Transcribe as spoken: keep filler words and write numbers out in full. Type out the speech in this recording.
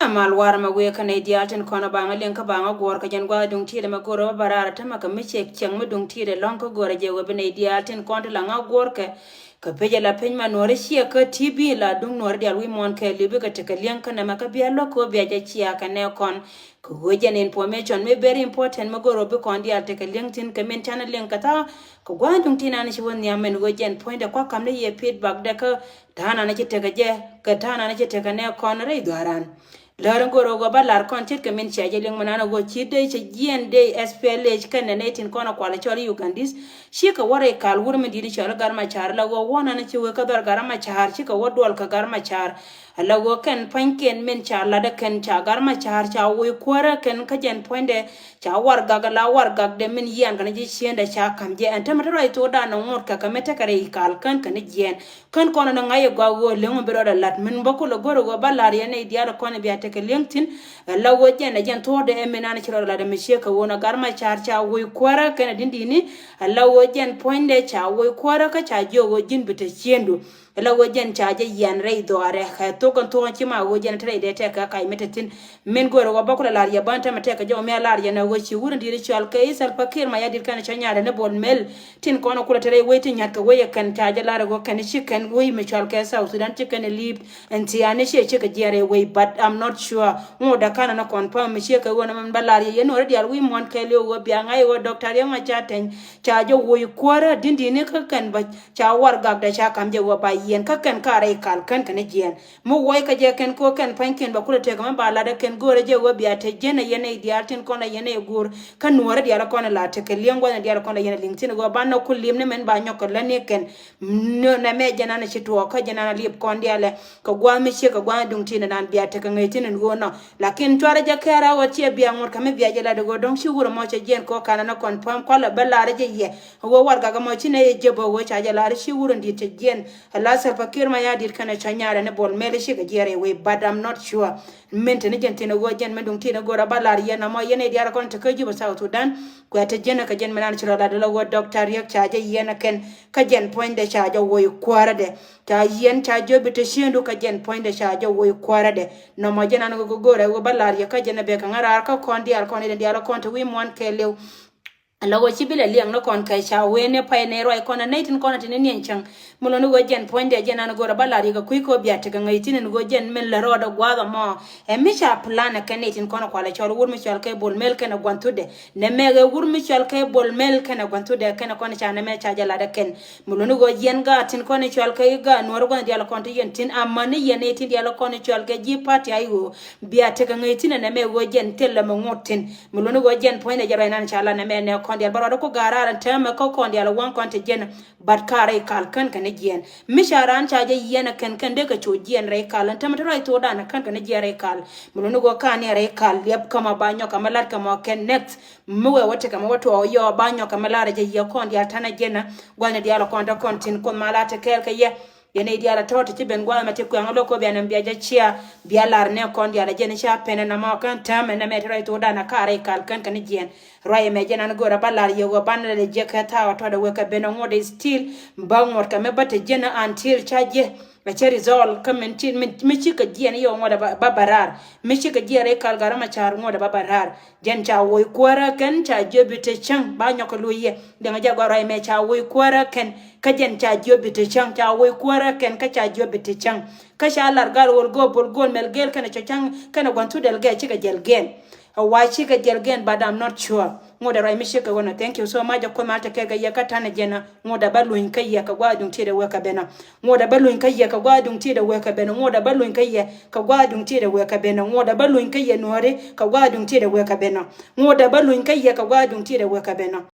Amal warɛ mɛ wëë kä nɛy diaal tin kɔn a baŋä liŋ kä baŋä guɔ̱ɔ̱r kɛ jɛn gua̱a̱th duŋ ti̱i̱t ɛmɛ go̱o̱rɛ bä bä raar ɛ tämɛ kɛ mi cɛ cieŋ mi duŋ ti̱i̱t ɛ lɔ̱ŋ kä go̱o̱rɛ jɛ wee bi nɛy diaal tin kɔn ti la ŋa guɔ̱ɔ̱r kɛ. Kɛ pec ɛ la pec ma nuɔ̱ɔ̱ri ciɛ kä T B la duŋ nuɔ̱ɔ̱ri diaal wi̱i̱ muɔ̱ɔ̱n kɛ li̱w bikɛ tekɛ li̱eŋ kä nɛmɛ kä bia luäk kɛ wä bia jɛ cia kɛ nɛ kɔn. Kɛ ɣöö jɛn information mi very important mi go̱o̱rɛ bi kɔn diaal tekɛ li̱eŋ thi̱n kɛ min canɛ liŋ kɛ tha̱a̱. Kɛ gua̱a̱th duŋ ti̱i̱t nan ci wä nhiam min ɣöö jɛn puɔ̱nydɛ kua ka̱m ni yɛ feedback dɛ kä ta̱a̱ nan ci tekɛ jɛ kɛ ta̱a̱ nan ci tekɛ nɛ kɔn rɛy dhuaaran. Lär in go̱o̱r ɣöö ba lar kɔn ce̱tkɛ min cia jɛ liŋ mi nan ɣöö ci dee cɛ jiɛn dee S P L A kɛnɛ nɛy tin kɔn a kual cɔl Ugandese. Cikɛ wä rɛy kal wur min di̱t cɔl Gat Macar la ɣöö wä nan ci wee kä dhɔr Gat Macar cikɛ wä duɔl kɛ Gat Macar. Ala ɣöö kɛn pua̱nykiɛn min ca latdä kɛn ca Gat Macar ca woc kuäärä kɛn kä jɛn pua̱nydɛ ca warɛgak ala warɛgakdɛ min yian kɛn ji̱ ciendɛ ca ka̱m jɛ ɛn tämɛ te ruac thokdan ɛ ŋot kɛ kɛ mi tekɛ rɛy kal kän kɛn jiɛn. Kän kɔn ni ŋa̱c ɛ gɔaa ɣöö leŋ mi bi rɔɔdɛ la̱t min bä kulɛ go̱r ɛ ɣöö ba la̱r yɛn nɛy diaal kɔn bia tekɛ li̱eŋ thi̱n. Ɛ la ɣöö jɛn ɛ jɛn thuɔ̱ɔ̱dɛ ɛ min an ci rɔɔdɛ la̱t ɛ mi ciek kɛ ɣöö nɛ Gat Macar ca woc kuäärä kɛn ɛ di̱n di̱i̱ni. Ɛ la ɣöö jɛn puɔ̱nydɛ ca woc kuäärä kä ca jiök ɣöö ji̱n bi te ciëndu. Ɛ la ɣöö jɛn ca jɛ yian rɛy dhɔaarɛ kɛ thok kɛn thuɔ̱ɔ̱ŋ ci ma ɣöö jɛn te rɛy dee tɛk kɛ kac mi te thi̱n. Min go̱o̱rɛ ɣöö bä kulɛ la̱r yɛ bän tämɛ tɛk kɛ jɔw mi a la̱r yɛ nɛ ɣöö ci wut in di̱i̱t cɔal kɛ i̱ Salva Kiir Mayardit kɛn cɔ nyaarɛ ni Bol Mel. Tin kɔn kulɛ te rɛy wec ti nya̱t kɛ wec ɛ kɛn ca jɛ lar ɛ ɣöö kɛn ci kɛn wec mi cɔal kɛ South Sudan ci kɛn ɛ li̱i̱p. Ɛn thiaani ciɛ ci kɛ jiɛɛr ɛ wec, but I'm not sure. Ŋot dɛ ka̱n ɛn ɛ confirm mi ciɛ kɛ ɣöö nɛ mɛn bä lar yɛ yɛn nuɔ̱ɔ̱ri diaal wi̱i̱ muɔ̱ɔ̱n kɛɛliw ɣöö bia ŋa̱c ɣöö Doctor Riek Machar Teny ca jɛ woc kuäärä di̱n di̱n ni kä kɛn bä ca warɛgakdɛ ca ka̱m jɛ ɣöö ba yiɛn kä kɛn ka rɛy kal kän kɛn jiɛɛn. Mi wuɔc kä jɛ kɛn kɛ ɣöö kɛn pua̱nykiɛn bä kulɛ tëk mɛ ba latdä kɛn go̱o̱rä jɛ ɣöö bia te jiɛn ɛ yɛn nɛy diaal tin kɔn ɛ yɛn nɛy go̱o̱r. Kä nuɔ̱ɔ̱rä diaal kɔn la tekɛ li̱eŋ gua̱thni diaal kɔn la yɛn li̱ŋ thi̱n ɣöö banɛ ku li̱em ni mɛn ba nyɔk kɛ lätni kɛn. Nɛ mɛ jɛn an ci tuɔɔk kä jɛn an liep kɔn diaalɛ kɛ gua̱a̱th mi ciek kɛ gua̱a̱th duŋ ti̱n nan bia tekɛ ŋäc thi̱n in ɣöö nɔ. Lakin cuarɛ jɛ kɛɛr a ɣöö ciɛ bia ŋot kɛ mi bia jɛ lat ɣöö dɔ̱ŋ ci wurɛ mɔ cɛ jiɛn kɛ ɣöö kanɛ nɔ kɔn päm kualɛ bä laarä jɛ yɛ. Ɣöö warɛgak ɛmɔ ci nɛ yɛ jep ɣöö ca jɛ laarä ci wurɛ di̱t cɛ jiɛn. Ala Salva Kiir Mayardit kɛnɛ cɔ nyaarɛ ni Bol Mel cikɛ jiɛɛr ɛ wec, but I'm not sure. Min te ni jɛn thi̱n ɛ ɣöö jɛn min duŋ ti̱n ɛ go̱o̱rä ba lar yɛn amɔ yɛn ɛ diaal kɔn te kä Juba South Sudan. Kuɛ te jiɛn ɛ kɛ jɛn min an ci rɔ lat ɛ la ɣöö Doctor Riek ca jɛ yiɛn ɛ kɛn kä jɛn puɔ̱nydɛ ca jɛ woc kuäärädɛ. Ca yiɛn ca jɛ bi te ciëndu kä jɛn puɔ̱nydɛ ca jɛ woc kuäärädɛ. Nɔmɔ jɛn an ɣöö go̱o̱rä ɛ ɣöö ba lar yɛ kä jɛn ɛ bɛ kɛ ŋa̱raar kä kɔn diaal kɔn ɛ diaal kɔn te wi̱i̱ muɔ̱ɔ̱n kɛɛliw. Ala ɣöö ci bi lɛ liɛŋ ni kɔn kɛ ca wen ni pay ni ruac kɔn a nɛy tin kɔn a tin ni niɛn cäŋ. Mi luni ɣöö jɛn puɔ̱nydɛ jɛn an go̱o̱rä ba lar yɛ kɛ kui̱ kɛ ɣöö bia tekɛ ŋäc thi̱n in ɣöö jɛn min lɛ rɔɔdɛ gua̱a̱th ɛmɔ. Ɛ mi ca plan ɛ kɛn nɛy tin kɔn a kualɛ cɔl wur mi cɔl kɛ Bol Mel kɛnɛ gua̱n thutdɛ. Nɛ mɛk ɛ wur mi cɔl kɛ Bol Mel kɛnɛ gua̱n thutdɛ kɛnɛ kɔn ca nɛ mɛ ca jɛ lat ɛ kɛn. Mi luni ɣöö yɛn gaat tin kɔn i̱ cɔal kɛ i̱ gaat nuɔ̱ɔ̱ri gua̱n diaal kɔn ti yɛn tin amäni yɛn i̱ tin diaal kɔn i̱ cɔal kɛ ji̱ party a i̱ ɣöö bia tekɛ ŋäc thi̱n ɛn ɛmɛ ɣöö jɛn thilɛ mi ŋot thi̱n. Mi luni ɣöö jɛn puɔ̱nydɛ jɛ ruac nan ca la nɛmɛ nɛ kɔn diaal bä ruac ku ga̱a̱r raar ɛn täämɛ kä kɔn diaal waŋ kɔn ti jɛn. But ka rɛy kal kän kɛn i̱ jiɛn mi ca raan ca jɛ yiɛn ɛ kɛn kɛn dee kɛ cu jiɛn rɛy kal ɛn täämɛ ti ruac thokdan ɛ kän kɛn i̱ jiɛn rɛy kal. Mi luni ɣöö ka ni rɛy kal liɛp kä ma ba nyɔk kɛ ma lat kɛ ma kɛn next. Mi wee wä tekɛ mɛ wä tuɔɔk yɔɔ ba nyɔk kɛ mɛ lar jɛ yɛ kɔn diaal tanɛ jɛnɛ. Gua̱thni diaal kɔn te kɔn tin kuoth ma la te kɛɛl kɛ yɛ. Yɛn i̱ diaal a tɔ̱ ti ci ben gua̱a̱th mɛ ti kuɛŋ lo̱k kɔ bia nɛm bia jɛ cia. Bia lar nɛ kɔn diaal a jɛn ca penɛ nɔmɔ kɛn täämɛ nɛmɛ ti ruac thokdan a ka rɛy kal kän kɛn jiɛn. Ruac ɛmɛ jɛn an go̱o̱rä ba lar yɛ ɣöö banɛ lɛ jɛ kɛ thaak a tɔ̱ dɛ wek kɛ ben a ŋot is still. Ba ŋot kɛ mɛ ba te jɛn until ca jɛ. A cɛ result kä min ci min mi cikɛ jiɛn i̱ ɣöö ŋot a ba ba raar. Mi cikɛ jiɛn rɛy kal Gat Macar ŋot a ba ba raar. Jɛn ca woc kuäärä kɛn ca jiöp bi te cäŋ ba nyɔk kɛ luɔc yɛ. Liɛŋɛ jɛ gɔaa ruac mɛ ca woc kuäärä kɛn kä jɛn ca jiöp bi te cäŋ ca woc kuäärä kɛn kä ca jiöp bi te cäŋ. Kä ca lar gal ɣöl go̱o̱p bol go̱o̱l mɛl gel kɛnɛ cɔ cäŋ kɛnɛ gua̱n thut dɛl gɛɛl cikɛ jɛl gɛɛl. A wa cikɛ jɛl gɛɛl but I'm not sure. Ŋot ɛ ruac mi cikɛ ɣöö nɔ thank you so much a kuoth mal te kɛɛl kɛ yɛ kä ta̱nɛ jɛn a. Ŋot a bä luny kä yɛ kɛ gua̱a̱th duŋ tiet ɛ wek kɛ ben ɔ. Ŋot a bä luny kä yɛ kɛ gua̱a̱th duŋ tiet ɛ wek kɛ ben ɔ. Ŋot a bä luny kä yɛ kɛ gua̱a̱th duŋ tiet ɛ wek kɛ ben ɔ. Ŋot a bä luny kä yɛ nuɔ̱ɔ̱ri kɛ gua̱a̱th duŋ tiet ɛ wek kɛ ben ɔ. Ŋot a bä luny kä yɛ kɛ gua̱a̱th duŋ tiet ɛ wek kɛ ben ɔ.